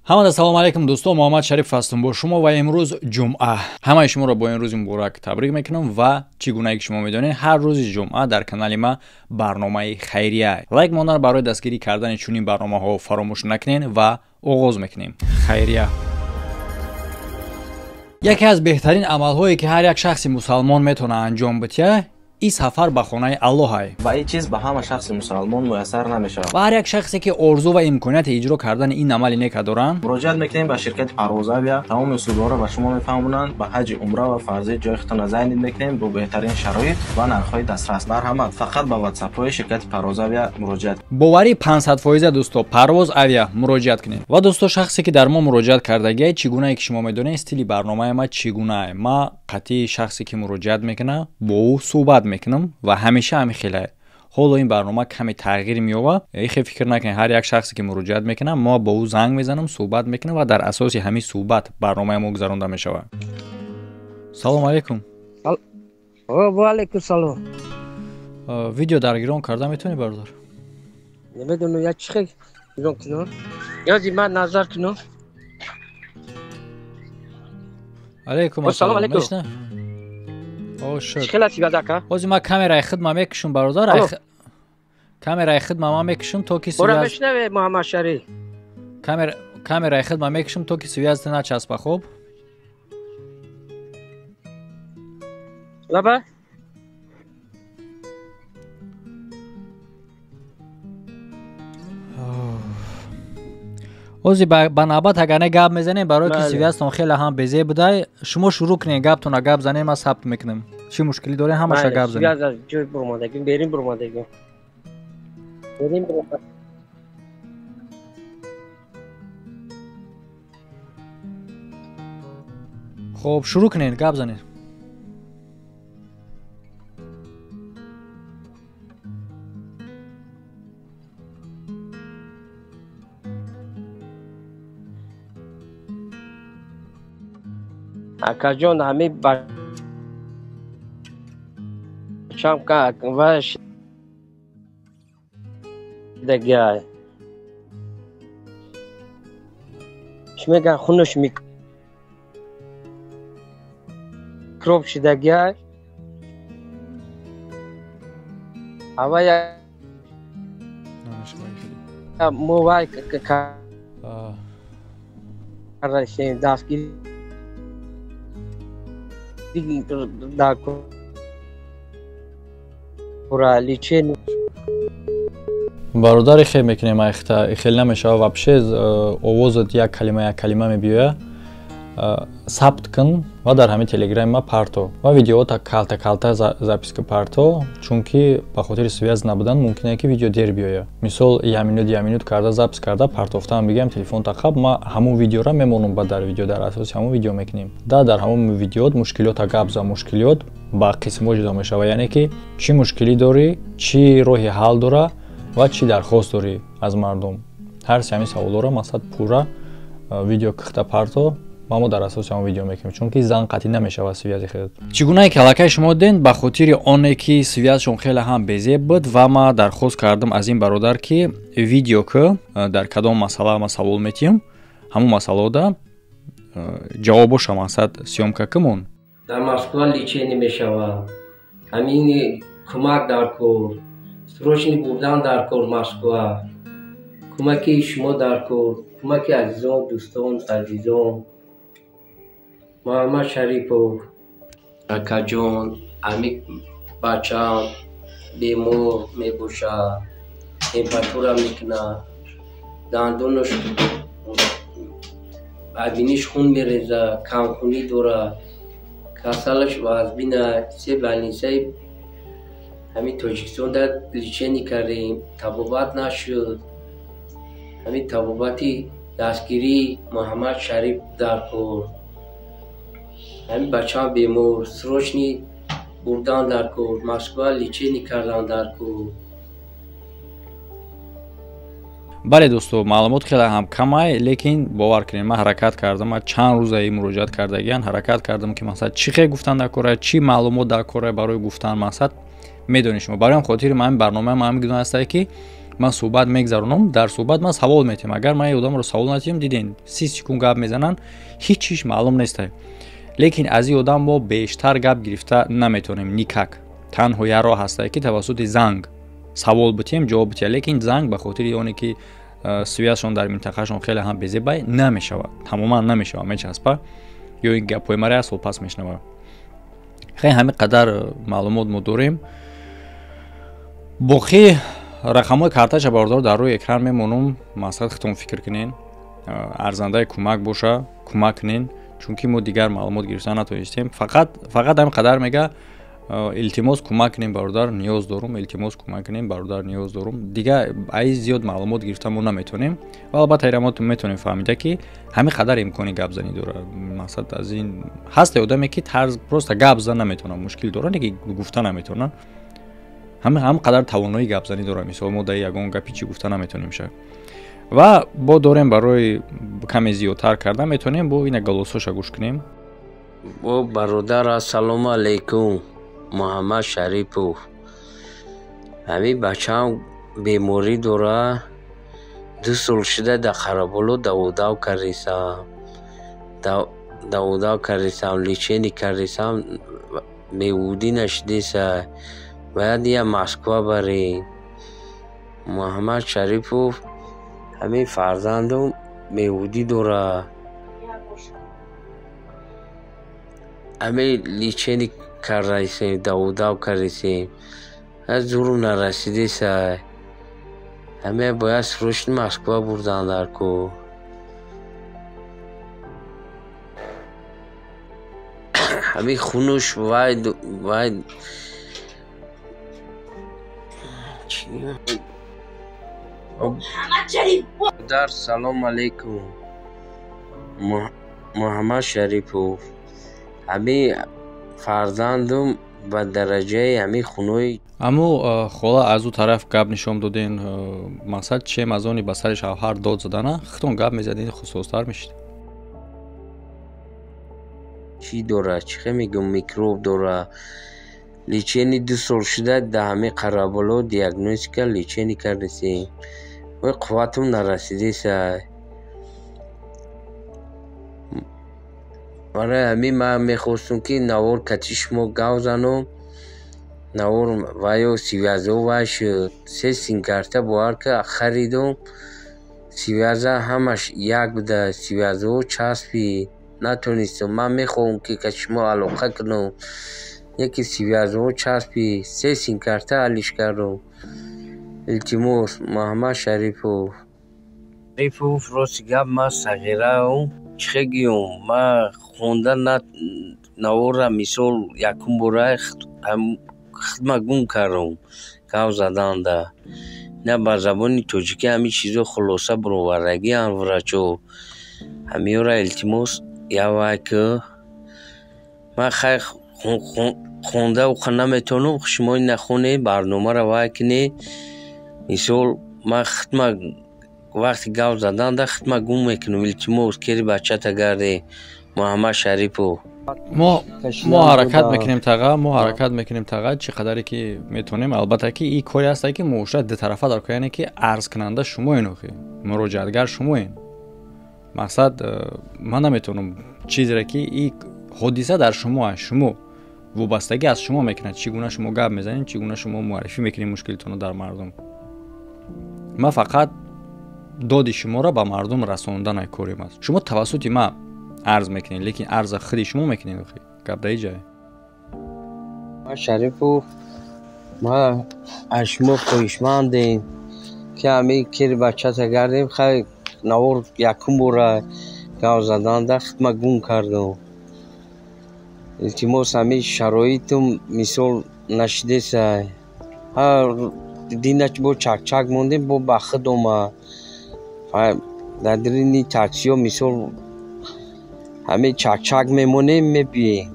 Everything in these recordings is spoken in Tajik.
Ҳамада салом алейкум дӯстон, Муҳаммад Шариф ҳастам бо шумо ва имрӯз ҷумъа. Ҳамаи шуморо бо ин рӯзи муборак табрик мекунам ва чӣ гунае ки шумо медонед, ҳар рӯзи ҷумъа дар канали ма барномаи хайрия. Лайк мондан барои дастгирӣ кардани чунин барномаҳо фаромӯш накунед ва оғоз мекунем. Хайрия яке аз беҳтарин амалҳое ки ҳар як шахси мусалмон метавонад анҷом бития, ин сафар ба хонаи Аллоҳ. Ва ин чиз ба ҳама шахси мусалмон муяссар намешавад. Ва ҳар як шахсе ки орзу ва имконияти иҷро кардани ин амали нека доранд, муроҷиат мекунем ба ширкати Парвоз Авиа. Тамоми усулҳоро ба шумо мефаҳмонанд. Ба ҳаҷи умра ва фарзӣ ҷои худтонро зайнид мекунем бо беҳтарин шароит ва нархҳои дастрас. Марҳамат, фақат ба ватсапҳои ширкати Парвоз Авиа муроҷиат. Боварӣ 500% дӯсто, Парвоз Авиа муроҷиат кунед. Ва дӯсто, шахсе ки дар мо муроҷиат кардагиай, чӣ гунае ки шумо медонед, стили барномаи ма чӣ гунае. Ма қатъи шахсе ки муроҷиат мекунад, бо ӯ суҳбат мекунам ва ҳамеша ҳамин хеле. Ҳоло ин барнома каме тағйир меёбад. Ихе фикр накунед, ҳар як шахсе ки муроҷиат мекунад, мо бо ӯ занг мезанам, суҳбат мекунам ва дар асоси ҳамин суҳбат барномаи мо гузаронда мешавад. Салом алейкум. Ва алейкум салом. Видео дар гирон карда метавонӣ, бародар? Намедонам, я чӣ хел гирон кунам? Ёзи ман назар кунам. Алейкум ассалом. Ҳозир ман камераи худма мекушам, бародар. Камераи худма ман мекушам, то ки мешнаве, Муҳаммад Шариф. Камераи худма мекушам, то ки связь начаспа, хуб? Лаба? Ҳозир ба навбат агар не гап мезанем, барое ки связьтон хеле ҳам безеб будай, шумо шурӯъ кунед гаптона, гап занем, ман сабт мекунам. Чӣ мушкилӣ дорем, ҳамаша гап занем. Связь аз ҷой бурмадагим, берин бурмадагим. Берин бурмадагим. Хоб, шурӯъ кунед, гап занед. Акаҷон, ҳамин бачам ваш дагиай. Чӣ мегӯянд, хунаш микроб шидагиай. Ава мо вай кардасем, дастгирӣ бародари хел мекунем, айхта хел намешава вообще. Овозат як калима як калима мебиёя. Сабт кун ва дар ҳамин телеграми ма парто ва видеота калта калта записка парто, чунки ба хотири связь набудан мумкин ки видео дер биёя. Мисол, як минут як минут карда запис карда партофтаам, бигӯям телефон тақаб, ма ҳамун видеора мемонам, ба дар видео дар асоси ҳамун видео мекунем. Дар ҳамун видеот мушкилота гап за, мушкилиёт ба қисмҳо ҷудо мешавад, яъне ки чӣ мушкилӣ дорӣ, чӣ роҳи ҳал дора ва чӣ дархост дорӣ аз мардум. Ҳар се ҳамин саволҳоро мақсад пурра видео кихта парто ва мо дар асоси ҳамон видео мекунем, чунки зан қатъӣ намешавад связи худат. Чӣ гунае ки аллакай шумо дидед, ба хотири оне ки связьшон хеле ҳам безеб буд ва ма дархост кардам аз ин бародар, ки видео ки дар кадом масъала ма савол метиҳам, ҳамон масъалаода ҷавобоша мақсад съёмка кумон. Дар Москва лечение мешавад. Ҳамин кӯмак дар кор, срочно бурдан дар кор Москва. Кӯмаки шумо дар кор, кӯмаки азизон, дӯстон, азизон. Муҳаммад Шарипов. Акаҷон, ҳамин бачаам бемор мебошад, температура мекунад, дандонаш биниш хун мерезад, камхунӣ дорад, касалаш вазбина. Се больницаи ҳамин Тоҷикистонда лечение кардем, табобат нашуд. Ҳамин табобати дастгирии Муҳаммад Шариф дар кор. Ҳамин бачаам бемор, срочно бурдан дар кор, Москва лечение кардан дар кор. Бале дӯсто, маълумот хеле ҳам камай, лекин бовар кунед, ман ҳаракат кардам, ман чанд рӯза ин муроҷиат кардагиан ҳаракат кардам, ки мақсад чӣ хел гуфтан дар кора, чӣ маълумот дар кора барои гуфтан, мақсад медонед шумо. Барои ҳам хотири ман ҳамин барномаи ман ҳамин гуна ҳастае, ки Ман суҳбат мегзаронам, дар суҳбат ман савол метиҳам. Агар ман одамро савол натиҳам, диден, 30 секунд гап мезананд, ҳеҷ чиз маълум нестай. Лекин аз ин одам мо бештар гап гирифта наметавонем никак. Танҳо як роҳ ҳастае, ки тавассути занг савол битиҳем, ҷавоб битиҳем. Лекин занг ба хотири оне ки связшон дар минтақашон хеле ҳам безебай намешавад, тамоман намешавад, мечаспа ё ин гапҳои маро як сол пас мешунавад. Хеле ҳамин қадар маълумот мо дорем. Боқӣ рақамҳои карташа, бародаро, дар рӯи экран мемонам. Мақсад худтон фикр кунен, арзандаи кӯмак боша, кӯмак кунен, чунки мо дигар маълумот гирифта натонистем. Фақат ҳамин қадар мега: илтимос, кӯмак кунем, бародар, ниёз дорум, илтимос, кӯмак кунем, бародар, ниёз дорум. Дигар аи зиёд маълумот гирифта мо наметонем ва албатта ира мо метонем фаҳмида, ки ҳамин қадар имкони гапзанӣ дорад. Мақсад, аз ин ҳаст одаме, ки тарз просто гап зада наметавонад, мушкил дорад, ки гуфта наметавонад, ҳамин қадар тавоноии гапзанӣ дорад. Мисол, мо дар ягон гапи чӣ гуфта наметавонем ша. Ва бо дорем барои каме зиёдтар кардан метавонем бо ина голосоша гӯш кунем. Бо бародар, ассалому алайкум, Муҳаммад Шарипов. Ҳамин бачаам беморӣ дора, 2 сол шуда дар Қараболо даводав кардесам, даводав кардесам, лечение кардесам, беҳбудӣ нашудеса. Бояд я Москва барем. Муҳаммад Шарипов, ҳамин фарзандум беҳбудӣ дора, ҳамин лечение кардасем, даводав кардесем, зурм нарасидеса. Ҳамин бояд срочно Москва бурдан дар кор. Ҳамин хунуш вай дар. Салом алейкум, Муҳаммад Шарипов. Ҳамин фарзандум ба дараҷаи ҳамин хунои Аммо хола, аз ӯ тараф гап нишон доден. Мақсад, чем аз они ба сари шавҳар дод задана, худтон гап мезадед, хусустар мешид. Чӣ дора, чӣ хел мегӯям, микроб дора. Лечение 2 сол шуда дар ҳамин Қараболо диагностика, лечение кардесем, ой қувватум нарасидеса. Барои ҳамин ман мехостум, ки навор кати шумо гап занам. Навор ваё связо вай шуд, се симкарта бовар ка харидум, связа ҳамаш як буда, связо часпид, натонистам. Ман мехоҳам, ки кати шумо алоқа кунам, яке связо часпид, се симкарта алиш кардум. Илтимос, Муҳаммад Шарипов. Шарипов, рости гап, ман сағираам, чӣ хел гӯям, ман хонда наворра мисол якум бора хидмат гум кардам гап заданда. Ина ба забони тоҷикӣ ҳамин чизо хулоса баровардагиам врачо. Ҳамиёра илтимос явай ки ман хай хонда уқа наметавонам, шумо ина хонед, барномаро вай кунед. Мисол, ман хидмат вақти гап заданда хидмат гум мекунам. Илтимос, кери бачата гарде. Муҳаммад Шарипов. Мо ҳаракат мекунем, таға, мо ҳаракат мекунем, таға, чӣ қадаре ки метавонем. Албатта, ки ин коре ҳасте, ки муошират дутарафа дар кор, яъне ки арзкунанда шумоен, охи муроҷиатгар шумоен. Мақсад, ман наметавонам чизере ки ин ҳодиса дар шумо аст, шумо вобастагӣ аз шумо мекунад, чӣ гуна шумо гап мезанед, чӣ гуна шумо муаррифӣ мекунед мушкилитонро дар мардум. Ман фақат доди шуморо ба мардум расондан корим аст. Шумо тавассути ман арз мекунед, лекин арза худи шумо мекунед, охи гап дар ҷае. Ман Шарипов, ман аз шумо хоҳишмандем, ки ҳамин кери бачата гардем. Хай, навор якум бора гап заданда хидмат гум кардам. Илтимос, ҳамин шароитум мисол нашидеса. Дина бо чакчак мондем, бо ба худ омад. Дар дарини таксиҳо мисол ҳамин чакчак мемонем, мебием,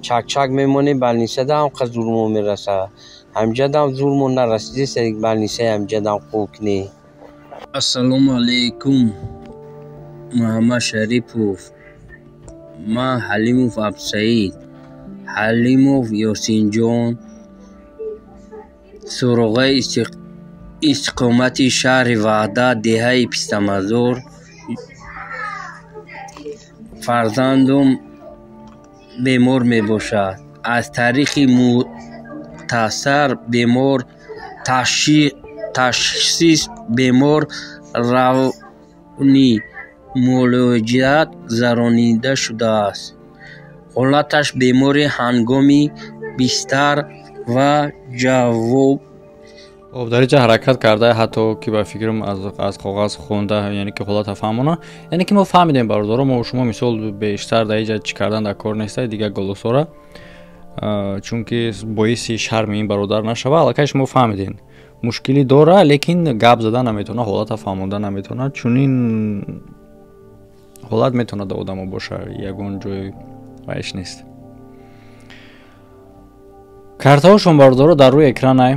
чакчак мемонем, балнисада ҳам зурмо мерасад. Ҳамҷадам зурмо нарасидеса, балнисаи ҳамҷадам хуб кунед. Ассалому алайкум, Муҳаммад Шарипов. Ман Ҳалимов Абдусаид, Ҳалимов Ёсинҷон, суроғаи Истиқомати шаҳри Ваҳдат, деҳаи Пистамазор. Фарзандум бемор мебошад. Аз таърихи мухтасар бемор ташхис бемор равни муолиҷат гузаронида шудааст. Ҳолаташ беморӣ ҳангоми бистар ва ҷавоб. Хоб, дар инҷа ҳаракат карда, ҳатто ки ба фикрам аз коғаз хонда, яъне ки ҳолата фаҳмона, яъне ки мо фаҳмидем, бародаро, мо шумо мисол бештар дар инҷа чӣ кардан дар кор неста, дигар голосора, чунки боиси шарми ин бародар нашава. Аллакай шумо фаҳмидем, мушкилӣ дора, лекин гап зада наметавона, ҳолата фаҳмонда наметавона. Чунин ҳолат метавонад дар одамо боша, ягон ҷой вайш нест. Картаҳошон, бародаро, дар рӯи экранай,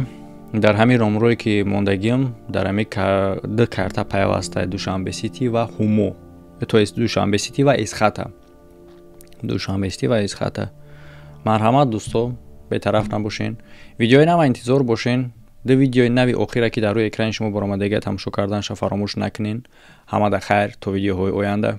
дар ҳамин ромрое ки мондагиам, дар ҳамин ду карта пайваста: Душанбе Сити ва Ҳумо, то есть Душанбе Сити ва Исхата, Душанбе Сити ва Исхата. Марҳамат, дӯсто, бетараф набошен, видеои нава интизор бошен. Ду видеои нави охира, ки дар рӯи экрани шумо баромадагия, тамошо карданша фаромӯш накунен. Ҳамада хайр, то видеоҳои оянда.